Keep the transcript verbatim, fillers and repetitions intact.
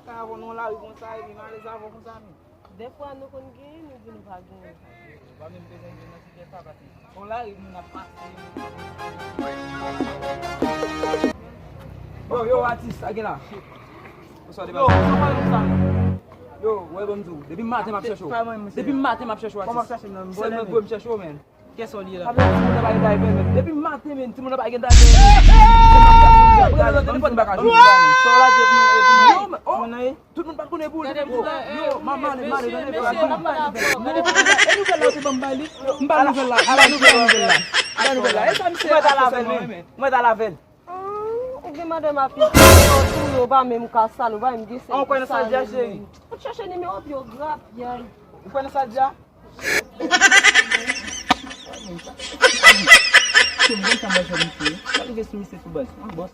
Avè w nan lari konsa, epi m alèz avè w konsa, men. Dèfwa nou konn genyen, nou di nou pa genyen. Pa menm bezwen vin nan sijè sa, paske on lari moun ap pase. Yo, yo, atis, sa gen la? Yo, sa w pale konsa, men? Yo, wè, ban m di w, depi maten m ap chèche w. Depi maten m ap chèche w, atis. Sèlman vre m chèche w, men. Kiyès ou li la? Depi maten, men, timoun nan pa gen dayvè, men. Se m ap chache l, telefòn pa ka jwenn li la, men. Sa w la di pou mwen, e pou mwen? Yo, men, oh, tout moun pa t konnen pou li. Yo, m ap male, male, tande, e nouvèl la ou te ban m bay li? M ba nouvèl la, m ba nouvèl la, m ba nouvèl la. E sa misye ap fè sèlman, men. Mwen t al avè l. Ah, ou gen madanm afiltre, ou tou, yo pa menm ka sal, ou pa menm gen sèl. Ah, ou kwè nan sa l di a, cheri? Ou t chèche nimewo, pi yo grap, yay. Ou kwè nan sa l di a? Mwen konn sa mwen jwenn misye. Sa rive sou misye sou baz. An bòs.